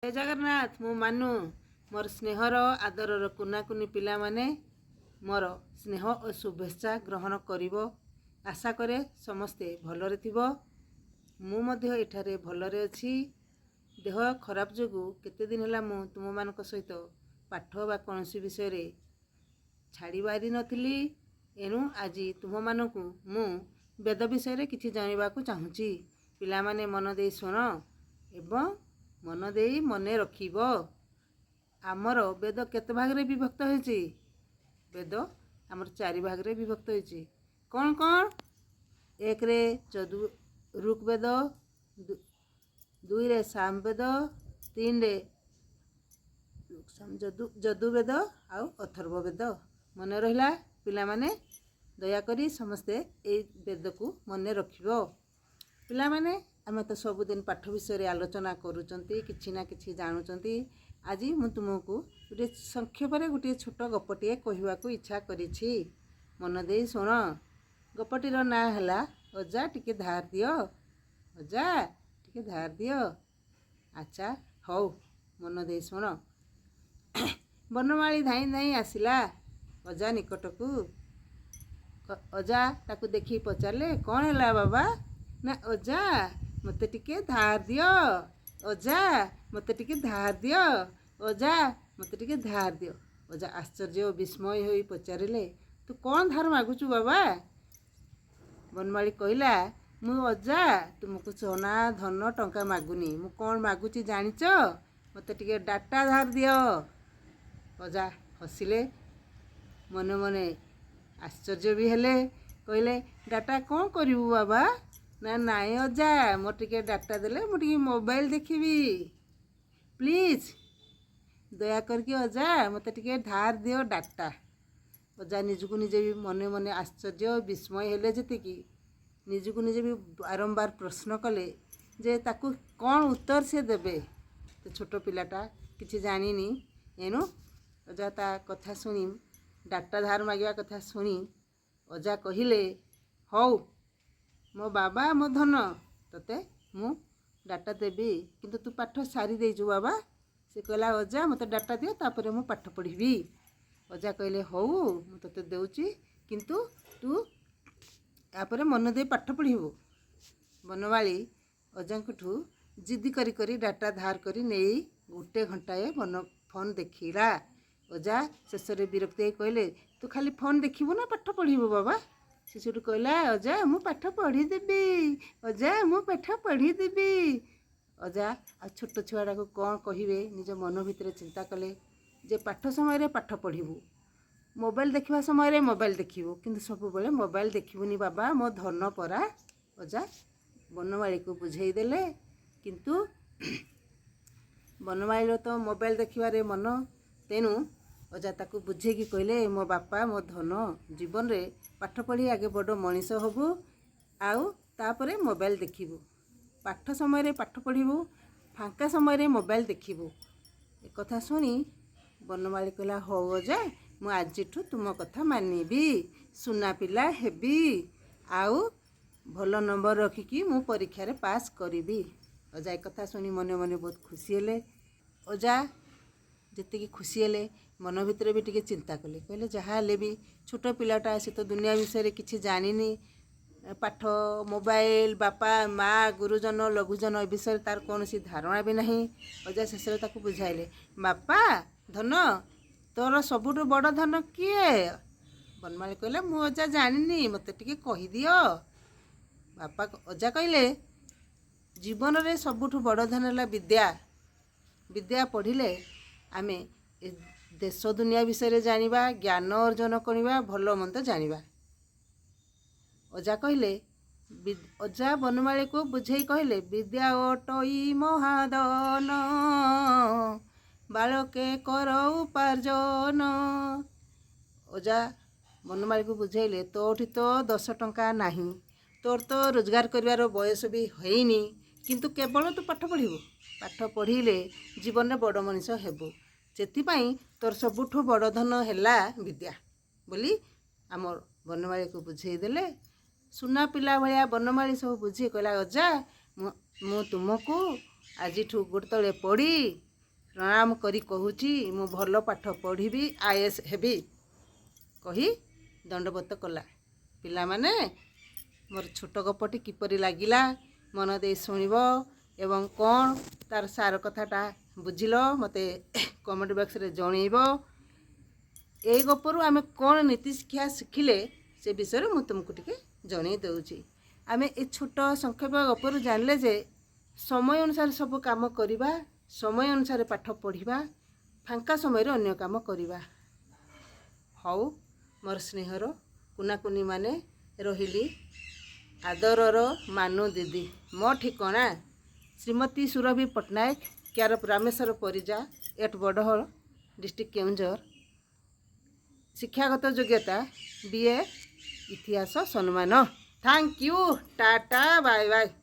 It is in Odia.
ଜୟ ଜଗନ୍ନାଥ। ମୁଁ ମାନୁ। ମୋର ସ୍ନେହର ଆଦରର କୁନା କୁନି ପିଲାମାନେ, ମୋର ସ୍ନେହ ଓ ଶୁଭେଚ୍ଛା ଗ୍ରହଣ କରିବ। ଆଶା କରେ ସମସ୍ତେ ଭଲରେ ଥିବ। ମୁଁ ମଧ୍ୟ ଏଠାରେ ଭଲରେ ଅଛି। ଦେହ ଖରାପ ଯୋଗୁଁ କେତେ ଦିନ ହେଲା ମୁଁ ତୁମମାନଙ୍କ ସହିତ ପାଠ ବା କୌଣସି ବିଷୟରେ ଛାଡ଼ି ପାରିନଥିଲି। ଏଣୁ ଆଜି ତୁମମାନଙ୍କୁ ମୁଁ ବେଦ ବିଷୟରେ କିଛି ଜାଣିବାକୁ ଚାହୁଁଛି। ପିଲାମାନେ, ମନ ଦେଇ ଶୁଣ ଏବଂ ମନ ଦେଇ ମନେ ରଖିବ। ଆମର ବେଦ କେତେ ଭାଗରେ ବିଭକ୍ତ ହୋଇଛି? ବେଦ ଆମର ଚାରି ଭାଗରେ ବିଭକ୍ତ ହୋଇଛି। କ'ଣ କ'ଣ? ଏକରେ ଋଗ୍ବେଦ, ଦୁଇରେ ସାମବେଦ, ତିନିରେ ଯଜୁର୍ବେଦ ଆଉ ଅଥର୍ବ ବେଦ। ମନେ ରହିଲା ପିଲାମାନେ? ଦୟାକରି ସମସ୍ତେ ଏଇ ବେଦକୁ ମନେ ରଖିବ। ପିଲାମାନେ, ଆମେ ତ ସବୁଦିନ ପାଠ ବିଷୟରେ ଆଲୋଚନା କରୁଛନ୍ତି, କିଛି ନା କିଛି ଜାଣୁଛନ୍ତି। ଆଜି ମୁଁ ତୁମକୁ ଗୋଟିଏ ସଂକ୍ଷେପରେ ଗୋଟିଏ ଛୋଟ ଗପଟିଏ କହିବାକୁ ଇଚ୍ଛା କରିଛି। ମନ ଦେଇ ଶୁଣ। ଗପଟିର ନାଁ ହେଲା "ଅଜା ଟିକେ ଧାର ଦିଅ"। ଅଜା ଟିକେ ଧାର ଦିଅ। ଆଚ୍ଛା ହଉ, ମନ ଦେଇ ଶୁଣ। ବନମାଳୀ ଧାଇଁ ଧାଇଁ ଆସିଲା ଅଜା ନିକଟକୁ। ଅଜା ତାକୁ ଦେଖି ପଚାରିଲେ, "କ'ଣ ହେଲା ବାବା?" ନା, "ଅଜା, ମୋତେ ଟିକେ ଧାର ଦିଅ। ଅଜା, ମୋତେ ଟିକେ ଧାର ଦିଅ। ଅଜା, ମୋତେ ଟିକେ ଧାର ଦିଅ।" ଅଜା ଆଶ୍ଚର୍ଯ୍ୟ ଓ ବିସ୍ମୟ ହୋଇ ପଚାରିଲେ, "ତୁ କ'ଣ ଧାର ମାଗୁଛୁ ବାବା?" ବନମାଳୀ କହିଲା, "ମୁଁ ଅଜା ତୁମକୁ ସୁନା, ଧନ, ଟଙ୍କା ମାଗୁନି। ମୁଁ କ'ଣ ମାଗୁଛି ଜାଣିଛ? ମୋତେ ଟିକେ ଡାଟା ଧାର ଦିଅ।" ଅଜା ହସିଲେ, ମନେ ମନେ ଆଶ୍ଚର୍ଯ୍ୟ ବି ହେଲେ। କହିଲେ, "ଡାଟା କ'ଣ କରିବୁ ବାବା?" ନା, "ନାଇଁ ଅଜା, ମୋର ଟିକେ ଡାଟା ଦେଲେ ମୁଁ ଟିକେ ମୋବାଇଲ ଦେଖିବି। ପ୍ଲିଜ୍, ଦୟା କରିକି ଅଜା, ମୋତେ ଟିକେ ଧାର ଦିଅ ଡାଟା।" ଅଜା ନିଜକୁ ନିଜେ ବି ମନେ ମନେ ଆଶ୍ଚର୍ଯ୍ୟ ବିସ୍ମୟ ହେଲେ ଯେତିକି, ନିଜକୁ ନିଜେ ବି ବାରମ୍ବାର ପ୍ରଶ୍ନ କଲେ ଯେ ତାକୁ କ'ଣ ଉତ୍ତର ସେ ଦେବେ। ସେ ଛୋଟ ପିଲାଟା, କିଛି ଜାଣିନି। ଏଣୁ ଅଜା ତା କଥା ଶୁଣି, ଡାଟା ଧାର ମାଗିବା କଥା ଶୁଣି ଅଜା କହିଲେ, "ହଉ ମୋ ବାବା, ମୋ ଧନ, ତୋତେ ମୁଁ ଡାଟା ଦେବି, କିନ୍ତୁ ତୁ ପାଠ ସାରି ଦେଇଛୁ ବାବା?" ସେ କହିଲା, "ଅଜା, ମୋତେ ଡାଟା ଦିଅ, ତାପରେ ମୁଁ ପାଠ ପଢ଼ିବି।" ଅଜା କହିଲେ, "ହଉ, ମୁଁ ତୋତେ ଦେଉଛି, କିନ୍ତୁ ତୁ ତାପରେ ମନ ଦେଇ ପାଠ ପଢ଼ିବୁ।" ବନମାଳୀ ଅଜାଙ୍କଠୁ ଜିଦି କରି କରି ଡାଟା ଧାର କରି ନେଇ ଗୋଟେ ଘଣ୍ଟାଏ ବନ ଫୋନ୍ ଦେଖିଲା। ଅଜା ଶେଷରେ ବିରକ୍ତି ହେଇ କହିଲେ, "ତୁ ଖାଲି ଫୋନ୍ ଦେଖିବୁ ନା ପାଠ ପଢ଼ିବୁ ବାବା?" ସେ ସେଠୁ କହିଲା, "ଅଜା, ମୁଁ ପାଠ ପଢ଼ିଦେବି। ଅଜା, ମୁଁ ପାଠ ପଢ଼ିଦେବି।" ଅଜା ଆଉ ଛୋଟ ଛୁଆଟାକୁ କ'ଣ କହିବେ, ନିଜ ମନ ଭିତରେ ଚିନ୍ତା କଲେ ଯେ ପାଠ ସମୟରେ ପାଠ ପଢ଼ିବୁ, ମୋବାଇଲ ଦେଖିବା ସମୟରେ ମୋବାଇଲ ଦେଖିବୁ, କିନ୍ତୁ ସବୁବେଳେ ମୋବାଇଲ ଦେଖିବୁନି ବାବା, ମୋ ଧନ ପରା। ଅଜା ବନମାଳୀକୁ ବୁଝେଇ ଦେଲେ। କିନ୍ତୁ ବନମାଳୀର ତ ମୋବାଇଲ ଦେଖିବାରେ ମନ। ତେଣୁ ଅଜା ତାକୁ ବୁଝେଇକି କହିଲେ, "ମୋ ବାପା, ମୋ ଧନ, ଜୀବନରେ ପାଠ ପଢ଼ି ଆଗେ ବଡ଼ ମଣିଷ ହବୁ ଆଉ ତାପରେ ମୋବାଇଲ ଦେଖିବୁ। ପାଠ ସମୟରେ ପାଠ ପଢ଼ିବୁ, ଫାଙ୍କା ସମୟରେ ମୋବାଇଲ ଦେଖିବୁ।" ଏକଥା ଶୁଣି ବନମାଳୀ କହିଲା, "ହଉ ଅଜା, ମୁଁ ଆଜିଠୁ ତୁମ କଥା ମାନିବି, ସୁନା ପିଲା ହେବି ଆଉ ଭଲ ନମ୍ବର ରଖିକି ମୁଁ ପରୀକ୍ଷାରେ ପାସ୍ କରିବି।" ଅଜା ଏକଥା ଶୁଣି ମନେ ମନେ ବହୁତ ଖୁସି ହେଲେ। ଅଜା ଯେତିକି ଖୁସି ହେଲେ, ମନ ଭିତରେ ବି ଟିକେ ଚିନ୍ତା କଲେ। କହିଲେ, ଯାହା ହେଲେ ବି ଛୋଟ ପିଲାଟା, ସେ ତ ଦୁନିଆ ବିଷୟରେ କିଛି ଜାଣିନି। ପାଠ, ମୋବାଇଲ, ବାପା ମା, ଗୁରୁଜନ, ଲଘୁଜନ, ଏ ବିଷୟରେ ତାର କୌଣସି ଧାରଣା ବି ନାହିଁ। ଅଜା ଶେଷରେ ତାକୁ ବୁଝାଇଲେ, "ବାପା ଧନ, ତୋର ସବୁଠୁ ବଡ଼ ଧନ କିଏ?" ବନମାଳୀ କହିଲା, "ମୁଁ ଅଜା ଜାଣିନି, ମୋତେ ଟିକେ କହିଦିଅ।" ବାପା ଅଜା କହିଲେ, "ଜୀବନରେ ସବୁଠୁ ବଡ଼ ଧନ ହେଲା ବିଦ୍ୟା। ବିଦ୍ୟା ପଢ଼ିଲେ ଆମେ ଏ ଦେଶ ଦୁନିଆ ବିଷୟରେ ଜାଣିବା, ଜ୍ଞାନ ଅର୍ଜନ କରିବା, ଭଲ ମନ୍ଦ ଜାଣିବା।" ଅଜା କହିଲେ, ଅଜା ବନମାଳୀକୁ ବୁଝେଇ କହିଲେ, "ବିଦ୍ୟା ଅଟଇ ମହାଧନ, ବାଳକେ କର ଉପାର୍ଜନ।" ଅଜା ବନମାଳୀକୁ ବୁଝେଇଲେ, "ତୋଠି ତ 10 ଟଙ୍କା ନାହିଁ, ତୋର ତ ରୋଜଗାର କରିବାର ବୟସ ବି ହେଇନି, କିନ୍ତୁ କେବଳ ତୁ ପାଠ ପଢ଼ିବୁ। ପାଠ ପଢ଼ିଲେ ଜୀବନରେ ବଡ଼ ମଣିଷ ହେବୁ। ସେଥିପାଇଁ ତୋର ସବୁଠୁ ବଡ଼ ଧନ ହେଲା ବିଦ୍ୟା" ବୋଲି ଆମ ବନମାଳୀକୁ ବୁଝେଇ ଦେଲେ। ସୁନା ପିଲା ଭଳିଆ ବନମାଳୀ ସବୁ ବୁଝି କହିଲା, "ଅଜା, ମୁଁ ତୁମକୁ ଆଜିଠୁ ଗୋଡ଼ ତଳେ ପଡ଼ି ପ୍ରଣାମ କରି କହୁଛି, ମୁଁ ଭଲ ପାଠ ପଢ଼ିବି, ଆଇଏଏସ୍ ହେବି କହି ଦଣ୍ଡବତ କଲା। ପିଲାମାନେ, ମୋର ଛୋଟ ଗପଟି କିପରି ଲାଗିଲା? ମନ ଦେଇ ଶୁଣିବ ଏବଂ କ'ଣ ତାର ସାର କଥାଟା ବୁଝିଲ, ମୋତେ କମେଣ୍ଟ ବକ୍ସରେ ଜଣେଇବ। ଏଇ ଗପରୁ ଆମେ କ'ଣ ନୀତି ଶିକ୍ଷା ଶିଖିଲେ, ସେ ବିଷୟରେ ମୁଁ ତୁମକୁ ଟିକେ ଜଣେଇ ଦେଉଛି। ଆମେ ଏ ଛୋଟ ସଂକ୍ଷେପ ଗପରୁ ଜାଣିଲେ ଯେ ସମୟ ଅନୁସାରେ ସବୁ କାମ କରିବା, ସମୟ ଅନୁସାରେ ପାଠ ପଢ଼ିବା, ଫାଙ୍କା ସମୟରେ ଅନ୍ୟ କାମ କରିବା। ହଉ, ମୋର ସ୍ନେହର କୁନା କୁନିମାନେ, ରହିଲି। ଆଦରର ମାନୁ ଦିଦି। ମୋ ଠିକଣା Shrimati Surabhi Pattnaik, care Rameswar Parija, at Badahal, district Keonjhar. ଶିକ୍ଷାଗତ ଯୋଗ୍ୟତା ବିଏ ଇତିହାସ ସମ୍ମାନ। Thank you, tata, bye bye.